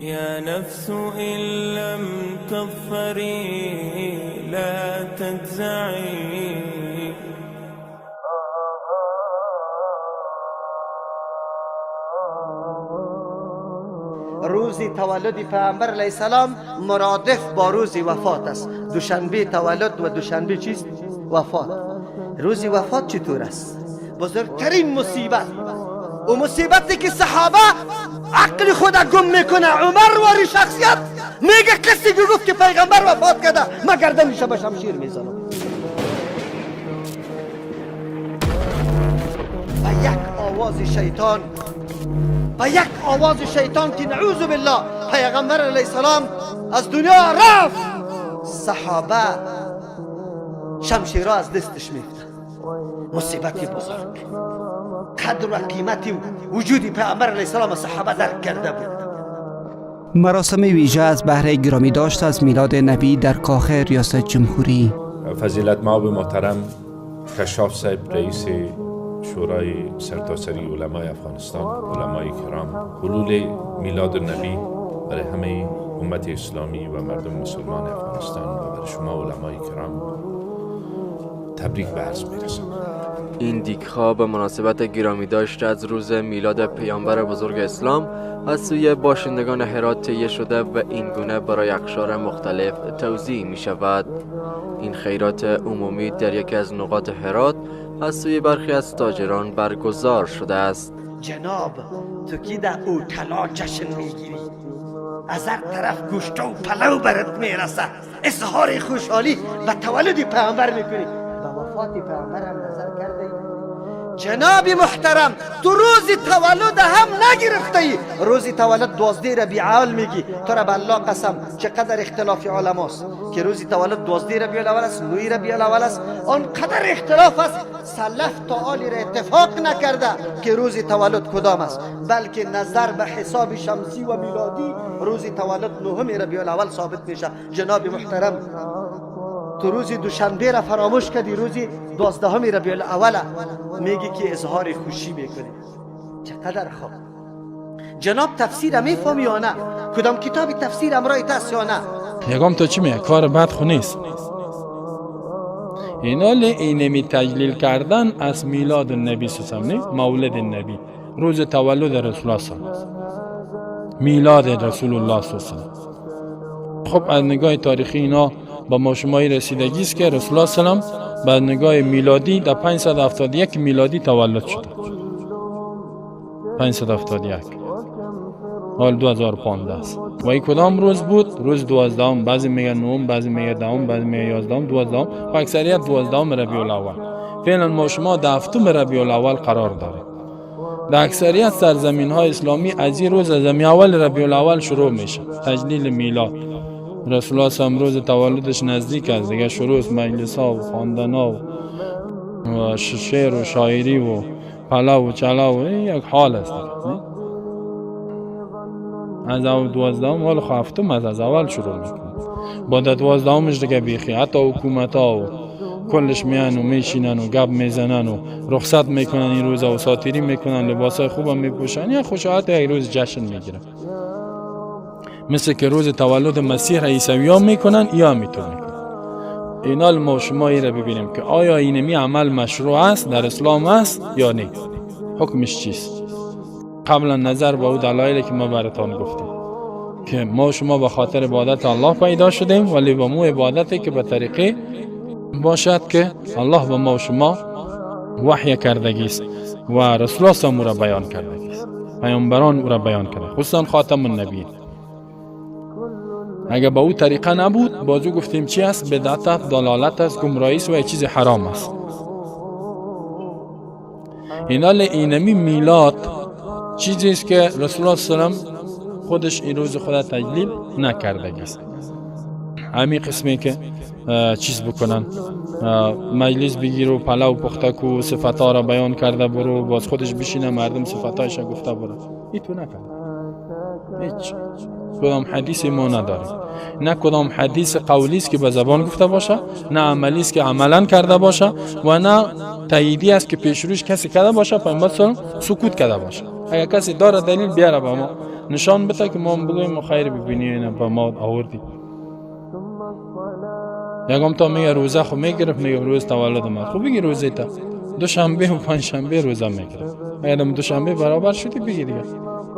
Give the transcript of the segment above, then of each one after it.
يا نفس إن لم تظفري لا تجزعي. روز تولد پیامبر علیه السلام مرادف با روز وفات است. دوشنبه تولد و دوشنبه چیست؟ وفات. روز وفات چطور است؟ بزرگترین مصیبت و مصیبتی که صحابه عقل خود گم میکنه. عمر واری شخصیت میگه کسی که گفت که پیغمبر وفات کرده ما گردنش به شمشیر میزنم. و یک آواز شیطان، و یک آواز شیطان که نعوذ بالله پیغمبر علیه السلام از دنیا رفت، صحابه شمشیرها از دستش میفته. مصیبت بزرگ، قدر و قیمت وجود پیغمبر علیه السلام صحابه درک کرده بود. مراسم ویژه از بهر گرامی داشت از میلاد نبی در کاخ ریاست جمهوری. فضیلت مآب محترم کشاف صاحب رئیس شورای سرتاسری علمای افغانستان، علمای کرام، حلول میلاد النبی برای همه امت اسلامی و مردم مسلمان افغانستان و برای شما علمای کرام تبریک به عرض می‌رسم. این دیک‌ها به مناسبت گرامی داشت از روز میلاد پیامبر بزرگ اسلام از سوی باشندگان هرات تهیه شده و این گونه برای اقشار مختلف توزیع می شود. این خیرات عمومی در یکی از نقاط هرات از سوی برخی از تاجران برگزار شده است. جناب تو کی در اوتلا جشن میگیری؟ از هر طرف گوشت و پلو برات میرسه، اظهار خوشحالی به تولد پیامبر میکنی، به وفات پیامبر هم نظر کرده. جناب محترم تو روز تولد هم نگرفته ای. روز تولد 12 ربیع الاول میگی، تو را به الله قسم چقدر اختلاف علماست که روز تولد 12 ربیع الاول است، 9 ربیع الاول است، آنقدر اختلاف است. سلف تا آلی را اتفاق نکرده که روز تولد کدام است، بلکه نظر به حساب شمسی و میلادی روز تولد 9 ربیع الاول ثابت میشه. جناب محترم تو روز دوشنبه را فراموش کردی، روز 12 ربیع الاول میگی که اظهار خوشی میکنی. چقدر خوب. جناب تفسیر میفهمی یا نه؟ کدام کتاب تفسیر امرای تاس یا نه؟ یگام تو چی میگه؟ کار بد خو نیست. اینا اینمی تجلیل کردن از میلاد النبی صلی الله، مولد النبی، روز تولد رسول الله صلی، میلاد رسول الله صلی الله. خب از نگاه تاریخی اینا با ما شمایی رسیدگی است که رسول الله صلی الله بعد نگاه میلادی در 571 میلادی تولد شده. 571 حال 2015 است. و این کدام روز بود؟ روز 12، بعضی میگن 9، بعضی میگن 10، بعضی میگن 11، 12 و اکثریت 12 ربیع الاول. فعلا ما شما در 7 ربیع الاول قرار داریم. در اکثریت سرزمین های اسلامی از این روز، از اول ربیع الاول شروع میشه تجلیل میلاد رسول الله صلی روز تولدش نزدیک است دیگه، شروع است مجلس ها و خواندن ها و شعر و شاعری و پلو و چلو و یک حال است دیگه. از اول 12 حال هفتم از اول شروع میکنه، با 12 دیگه بیخی حتی حکومت ها و کلش میان و میشینن و گپ میزنن و رخصت میکنن این روز و ساتیری میکنن، لباس های خوب هم میپوشن، یا خوشحالت یک روز جشن میگیرن. مثل که روز تولد مسیح عیسوی ها میکنن یا میتون میکنن. اینا ما شما ای را ببینیم که آیا اینمی عمل مشروع است در اسلام است یا نه، حکمش چیست؟ قبلا نظر به او دلایلی که ما براتان گفتیم که ما شما به خاطر عبادت الله پیدا شدیم، ولی با مو عبادتی که به طریقه باشد که الله به ما و شما وحی کردگی است و رسول الله او را بیان کردگی است، پیامبران او را بیان کرده، خصوصا خاتم النبیین. اگر با او طریقه نبود، بازو گفتیم چی است؟ بدعت است، دلالت است، گمراهی است و یک چیز حرام است. اینا اینمی میلاد چیزی است که رسول الله صلی الله علیه و سلم خودش این روز خود تجلیل نکرده است. همین قسمی که چیز بکنن، مجلس بگیر و پلو پخته کو، صفتها را بیان کرده برو، باز خودش بشینه مردم صفتایش گفته برو، این تو نکرده. هیچ کدام حدیث ما نداریم، نه کدام حدیث قولی است که به زبان گفته باشه، نه عملی است که عملا کرده باشه، و نه تاییدی است که پیشروش کسی کرده باشه، پیامبر صلی الله علیه و سکوت کرده باشه. اگر کسی داره دلیل بیاره به ما، نشان بده که ما بگویم خیر ببینی اینا به ما آوردی. یکم تا میگه روزه خو میگرفت، میگه روز تولد ما، خب بگی روزه تا دوشنبه و پنجشنبه روزه میگرفت. اگر دوشنبه برابر شدی بگی دیگه.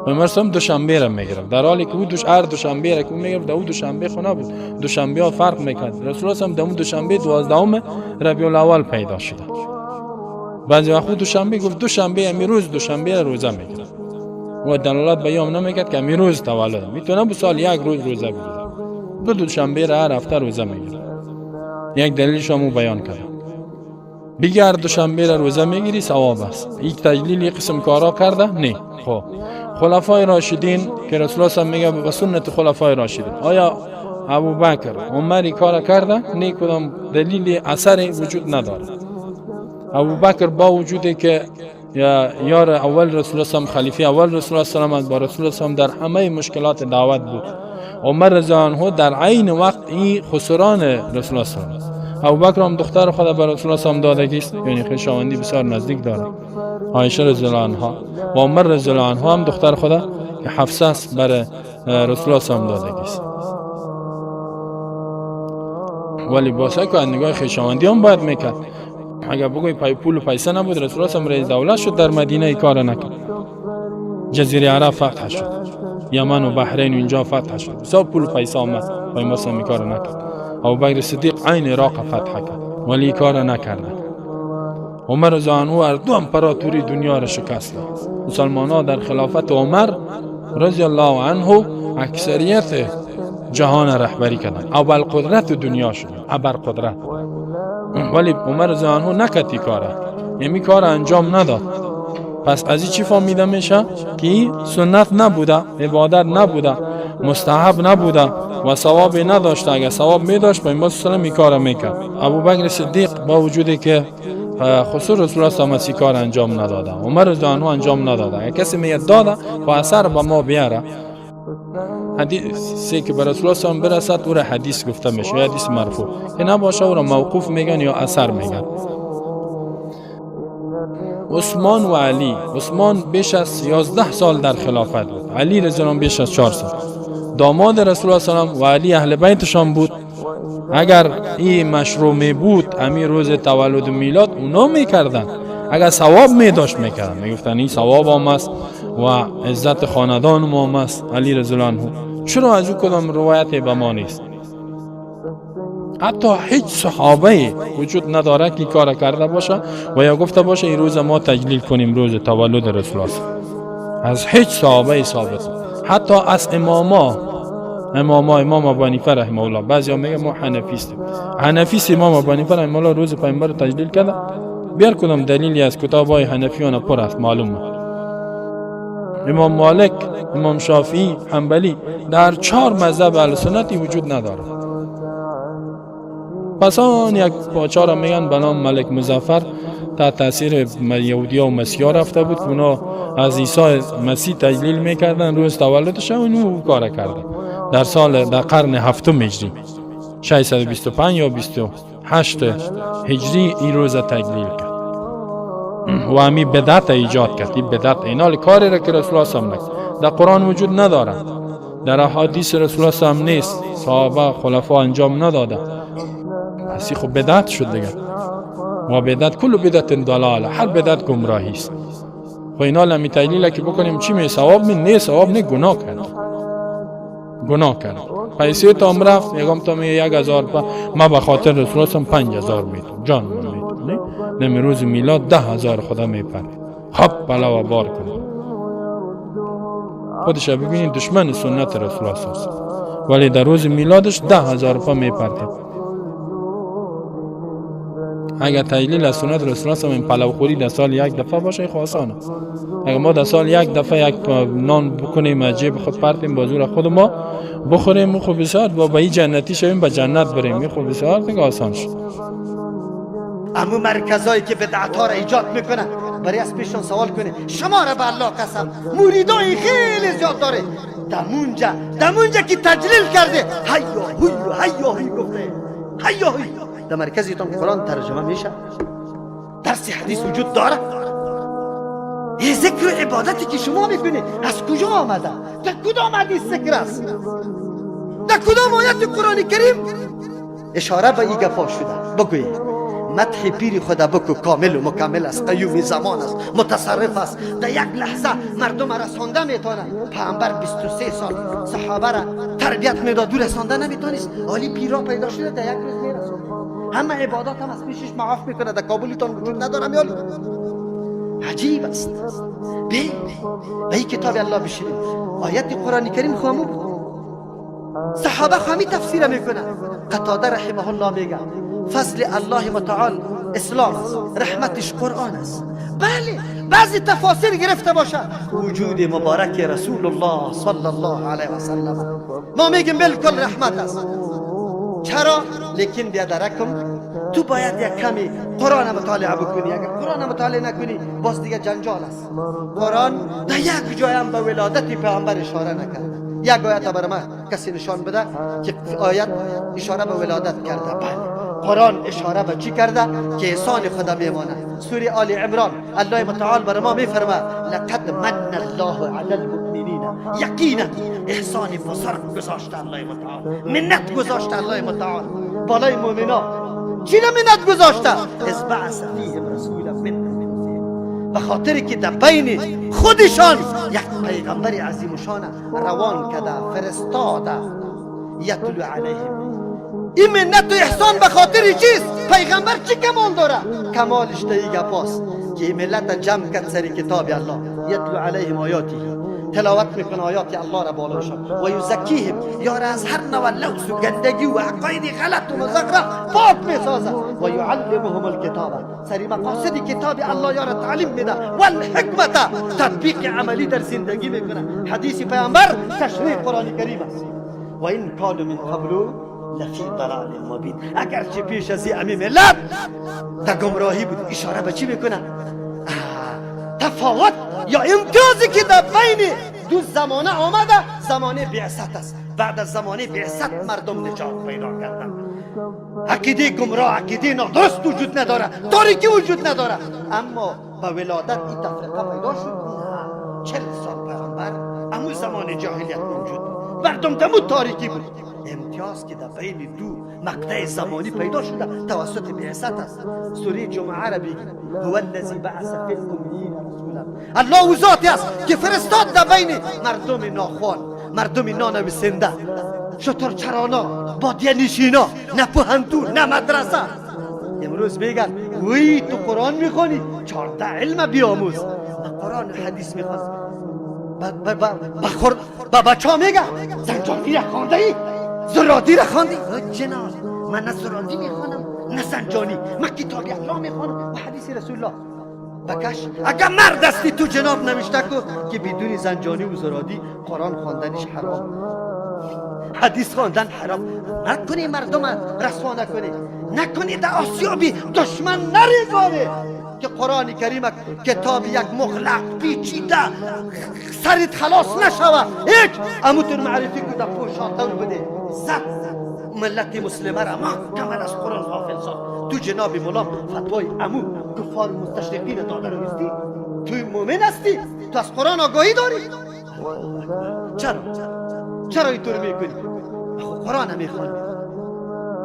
پیامبر صلی دوشنبه را میگرفت، در حالی که او هر دوشنبه را که او میگرفت، او دوشنبه خو نبود، دوشنبه ها فرق میکرد. رسول الله دمو دوشنبه 12 ربیع الاول پیدا شده. بعضی وقت دوشنبه گفت دوشنبه امروز دوشنبه را روزه میگرفت و دلالت به یام نمیکرد که امروز تولد میتونه به سال یک روز روزه بگیره، دو دوشنبه را هر هفته روزه میگیره. یک دلیلش هم بیان کرد، بگی هر دوشنبه را روزه میگیری ثواب است. یک تجلیل یک قسم کارا کرده نه. خب خلفای راشدین که رسول الله میگه به سنت خلفای راشدین، آیا ابوبکر عمر کار کرده؟ نه، کدام دلیل اثر وجود نداره. ابوبکر با وجودی که یار اول رسول الله خلیفه اول رسول الله با رسول الله در همه مشکلات دعوت بود، عمر رضی الله عنه در عین وقت این خسران رسول الله است. ابوبکر هم دختر خود به رسول الله دادگی است، یعنی خویشاوندی بسیار نزدیک داره عایشه رضی الله عنها، و عمر رضی الله عنه هم دختر خود که حفصه است برای رسول الله دادگی است. ولی باسه که نگاه خویشاوندی هم باید میکرد. اگر بگوی پای پول و پیسه نبود، رسول الله رئیس دولت شد در مدینه ای کار نکرد. جزیره عرب فتح شد، یمن و بحرین و اینجا فتح شد، بسیار پول و پیسه آمد، پیامبر این کار نکرد. ابوبکر صدیق عین عراق فتح کرد ولی کار نکرد. عمر رضی الله عنه هر دو امپراتوری دنیا را شکست داد. مسلمان ها در خلافت عمر رضی الله عنه اکثریت جهان رهبری کردند، اول قدرت دنیا شد، ابر قدرت. ولی عمر رضی الله عنه نکرد کاره، یعنی کار انجام نداد. پس از این چی فهمیده میشه که سنت نبوده، عبادت نبوده، مستحب نبوده و ثواب نداشته. اگر ثواب میداشت پیامبر صلی الله علیه و کار میکرد. ابوبکر صدیق با وجودی که خسر رسول الله صلی الله علیه و کار انجام نداده، عمر رضی الله عنه انجام نداده. اگر کسی میگه داده و اثر به ما بیاره، حدیثی که به رسول الله صلی الله علیه و برسد او را حدیث گفته میشه، حدیث مرفوع که نباشه او را موقوف میگن یا اثر میگن. عثمان و علی، عثمان بیش از 11 سال در خلافت بود، علی رضی الله عنه بیش از 4 سال. داماد رسول الله صلی الله علیه و علی اهل بیتشان بود. اگر این مشروع می بود امیر روز تولد میلاد اونا میکردن، اگر ثواب می داشت میکردن، میگفتن این ثواب هم است و عزت خاندان ما هم است علی رضی الله عنه. چرا از او کدام روایت به ما نیست؟ حتی هیچ صحابه وجود نداره که کار کرده باشه و یا گفته باشه این روز ما تجلیل کنیم روز تولد رسول الله. از هیچ صحابه ثابت، حتی از اماما، امام ابو حنیفه رحمه الله، بعضیا میگه ما حنفی هستیم، حنفی امام ابو حنیفه رحمه الله روز پیامبر تجلیل کرده. بیار کدام دلیلی از کتاب‌های حنفیان پر است معلومه. امام مالک، امام شافعی، حنبلی در 4 مذهب اهل سنتی وجود نداره. پس آن یک پاچا را میگن به نام ملک مظفر تحت تاثیر یهودیا و مسیحا رفته بود که اونا از عیسی مسیح تجلیل میکردن روز تولدش، اونو کار کرده در سال در قرن هفتم هجری 625 یا 28 هجری این روز تجلیل کرد و همی بدعت ایجاد کرد. این بدعت اینال کاری را که رسول الله صلی الله علیه و در قرآن وجود نداره، در احادیث رسول الله صلی الله علیه و نیست، صحابه خلفا انجام نداده. پس خب بدعت شد دیگه. و بدعت کل بدعت ضلاله، هر بدعت گمراهی است. خب اینا لمی تجلیل که بکنیم چی می ثواب می نه، ثواب نه، گناه کرد، گناه کرد. پیسه تا رفت یکم تا می 1000 ما به خاطر رسول الله 5000 میتم جان من میتم نه نمی روز میلاد 10000 خدا میپره. خب بلا و بار کن خودش ببینید دشمن سنت رسول الله است، ولی در روز میلادش 10000 پا میپرده. اگر تجلیل از سنت رسول الله این پلوخوری در سال یک دفعه باشه خب آسانه. اگر ما در سال یک دفعه یک نان بکنیم از جیب خود پرتیم با زور خود ما بخوریم، خب بسیار با به جنتی شویم، به جنت بریم، خب بسیار دیگه آسان شد. امو مرکزایی که بدعت ها را ایجاد میکنن برای از پیشون سوال کنه، شما را به الله قسم مریدای خیلی زیاد داره، دمونجا که تجلیل کرده هیا هی هیا هی گفته هیا هی. در مرکزتان قرآن ترجمه میشه، درس حدیث وجود داره. یه ذکر و عبادتی که شما میکنی از کجا آمده؟ در کدام حدیث ذکر است؟ در کدام آیت قرآن کریم اشاره به این گپا شده؟ بگویید مدح پیر خدا بکو، کامل و مکمل است، قیوم زمان است، متصرف است، در یک لحظه مردم رسانده میتونه. پیامبر 23 سال صحابه را تربیت میداد، دور رسانده نمیتونست. حالی پیرا پیدا شده در یک روز میرسونه، همه عبادات هم از پیشش معاف میکنه. در کابلتان وجود ندارم یالی. عجیب است. به این کتاب الله بشینید، آیت قرآن کریم خامو بود، صحابه خامی تفسیر میکنه. قتاده رحمه الله میگه فضل الله متعال اسلام است، رحمتش قرآن است. بله بعضی تفاسیر گرفته باشه وجود مبارک رسول الله صلی الله علیه و سلم، ما میگیم بالکل رحمت است. چرا؟ لیکن بیادرکم تو باید یک کمی قرآن مطالعه بکنی. اگر قرآن مطالعه نکنی باز دیگه جنجال است. قرآن در یک جای هم به ولادت پیامبر اشاره نکرده. یک آیت برای من کسی نشان بده که آیت اشاره به ولادت کرده. بله قرآن اشاره به چی کرده؟ که احسان خدا میمانه. سوره آل عمران الله متعال بر ما میفرمه لقد من الله علی المؤمنین، یقینا احسان بزرگ گذاشته الله متعال، منت گذاشته الله متعال بالای مؤمنا. چی منت گذاشته؟ اذ بعث فیهم رسولا من انفسهم، به خاطر که در بین خودشان یک پیغمبر عظیم شان روان کرده، فرستاده، یتلو علیهم. این منت و احسان به خاطر چیست؟ پیغمبر چی کمال داره؟ کمالش در این گپاست که این ملت جمع کرد سر کتاب الله، یتلو علیهم آیاته، تلاوت میکنه آیات الله را بالاشان، و یزکیهم، یار از هر نوع لوث و گندگی و عقاید غلط و مزخرف پاک میسازه، و یعلمهم الکتاب، سری مقاصد کتاب الله یار تعلیم میده، و الحکمت، تطبیق عملی در زندگی میکنه. حدیث پیامبر تشریح قرآن کریم است. و این کانوا من قبل لفی ضلال مبین، اگرچه پیش از این ملت در گمراهی بود. اشاره به چی میکنه؟ تفاوت یا امتیازی که در بین دو زمانه آمده، زمانه بعثت است. بعد از زمانه بعثت مردم نجات پیدا کردن. عقیده گمراه، عقیده نادرست وجود نداره، تاریکی وجود نداره، اما با ولادت این تفرقه پیدا شد. 40 سال پیغمبر امو زمان جاهلیت موجود بود، مردم دمو تاریکی بود. امتیاز که در بین دو مقطع زمانی پیدا شده توسط بعثت است. سوره جمعه را بگید هو الذی بعث فی الامیین رسولا، الله او ذاتی است که فرستاد در بین مردم ناخوان، مردم نانویسنده، شترچرانا، بادیه نشینا، نه پوهنتون نه مدرسه. امروز میگن وی تو قرآن میخوانی 14 علم بیاموز. من قرآن و حدیث میخوانم. با بچه ها میگه زنجانی را خوانده ای؟ زرادی را خواندی؟ جناب من نه زرادی میخوانم نه زنجانی، من کتاب الله میخوانم و حدیث رسول الله. بکش اگر مرد هستی تو جناب نوشته کن که بدون زنجانی و زرادی قرآن خواندنش حرام، حدیث خواندن حرام. نکنی مردم رسوا نکنی، نکنی در آسیابی دشمن نریزانه که قرآن کریم کتاب یک مغلق پیچیده سرت خلاص نشوه. هیچ اموتون معرفی که در پوشاتون بده زد ملت مسلمه را ما کمل از قرآن غافل ساخت. تو جناب مولا فتوای امو کفار مستشرقین داده رو نیستی؟ تو مؤمن هستی؟ تو از قرآن آگاهی داری؟ چرا؟ چرا اینطور میکنی؟ اخو قرآن میخوانم،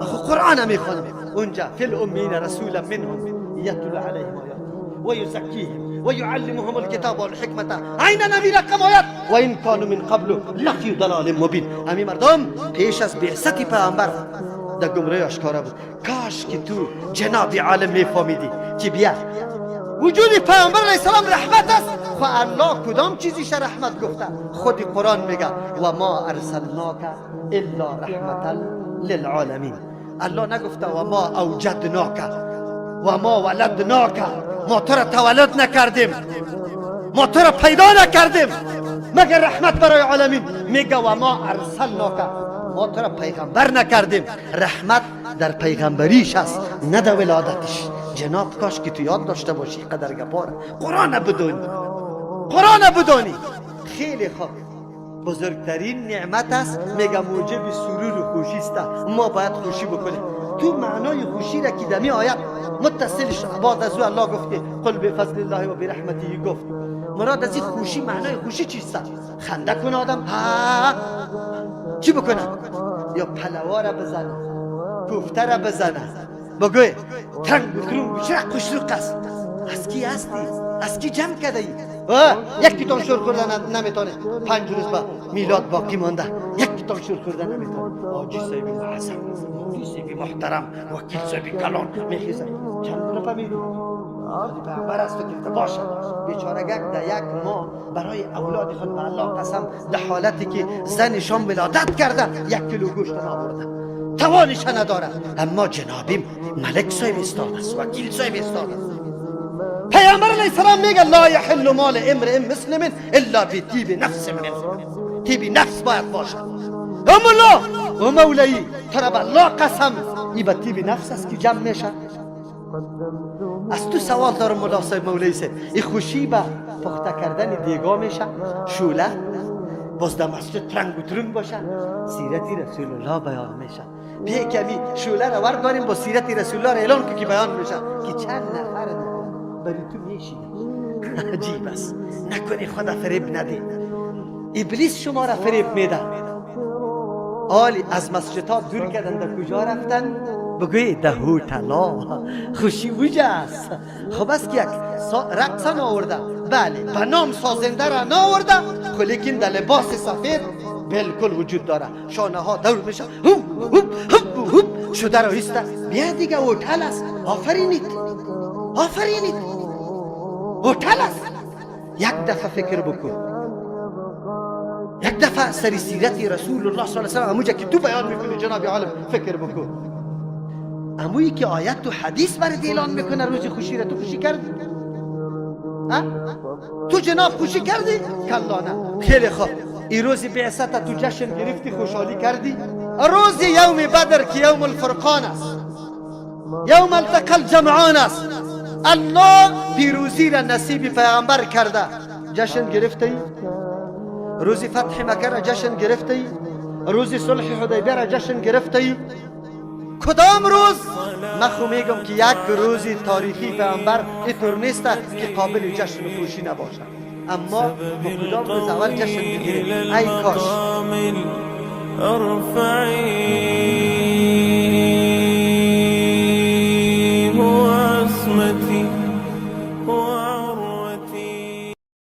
اخو قرآن میخوانم. اونجا فی الامین رسولا منهم یتلو علیهم آیاته و یزکیهم و یعلمهم الکتاب والحکمة، عین نبی رقم آیت و این کانوا من قبل لفی ضلال مبین. همین مردم پیش از بعثت پیامبر در گمراهی آشکارا بود. کاش که تو جناب عالم میفهمیدی که بیا وجود پیامبر علیه السلام رحمت است. خو الله کدام چیزیش رحمت گفته؟ خود قرآن میگه و ما ارسلناک الا رحمة للعالمین. الله نگفته و ما اوجدناک و ما ولدناک، ما تو را تولد نکردیم، ما تو را پیدا نکردیم مگر رحمت برای عالمین. میگه و ما ارسلناک، ما تو را پیغمبر نکردیم. رحمت در پیغمبریش است نه در ولادتش. جناب کاش که تو یاد داشته باشی قدر گپار قرآن بدونی، قرآن بدونی. خیلی خوب. بزرگترین نعمت است، میگه موجب سرور و خوشی است. ما باید خوشی بکنیم. تو معنای خوشی را که دمی آید متصلش بعد از او الله گفته قل بفضل الله و برحمته گفت. مراد از این خوشی، معنای خوشی چیست؟ خنده کنه آدم، ها چی بکنه؟ یا پلوا را بزنه، کوفته را بزنه، بگوی تنگ و ترونگ و شرق و شروق است. از کی هستی؟ از کی جمع کرده ای؟ یک کتاب شور خوردن نمیتونه. 5 روز با میلاد باقی مانده، یک کتاب شور خوردن نمیتونه. حاجی صاحب معظم، مولوی صاحب محترم، وکیل صاحب کلان میخیزه چند روپه میدی؟ پیغمبر است که باشه. بیچاره گک در یک ماه برای اولاد خود به الله قسم در حالتی که زنشان ولادت کرده 1 کیلو گوشت نآورده، توانش نداره. اما جنابی ملک صاحب استاد است، وکیل صاحب استاد است. پیامبر علیه السلام میگه لا یحل مال امرئ مسلم الا بطیب نفس منه. طیب نفس باید باشه. مولا و مولایی ترا به الله قسم ای به طیب نفس است که جمع میشه. از تو سوال دارم مولا صاحب مولایی صاحب، این خوشی به پخته کردن دیگا میشه، شوله باز در مسجد ترنگ و ترنگ باشه، سیرت رسول الله بیان میشه. بیا کمی شوله را ور داریم با سیرت رسول الله را اعلان که بیان میشه که چند نفر برای تو میشینه. عجیب است. نکنی خدا فریب ندی. ابلیس شما را فریب میده. آلی از مسجدها دور کردن، در کجا رفتن؟ بگوی در هتل. خوشی وجه است. خب است که یک رقص نآورده، بله به نام سازنده را نآورده، لیکن در لباس سفید بالکل وجود داره. شانه ها دور میشه، هوب هوب هوب هوب شده را ایسته. بیا دیگه هتل است. آفرینید آفرینید، هتل است. یک دفعه فکر بکن، یک دفعه سری سیرت رسول الله صلی الله علیه و سلم اموجا که تو بیان میکنی جناب عالم فکر بکن. امویی که آیت و حدیث برات اعلان میکنه روز خوشی را تو خوشی کردی؟ تو جناب خوشی کردی؟ کلا نه. خیلی خوب، این روز بعثت تو جشن گرفتی، خوشحالی کردی؟ روز یوم بدر که یوم الفرقان است، یوم التقى الجمعان است، الله پیروزی را نصیب پیغمبر کرده، جشن گرفتی؟ روز فتح مکه را جشن گرفتی؟ روز صلح حدیبیه را جشن گرفتی؟ کدام روز؟ من خو میگم که یک روز تاریخی پیغمبر اینطور نیست که قابل جشن و خوشی نباشد. اما ما کدام روز اول جشن بگیریم؟ ای کاش.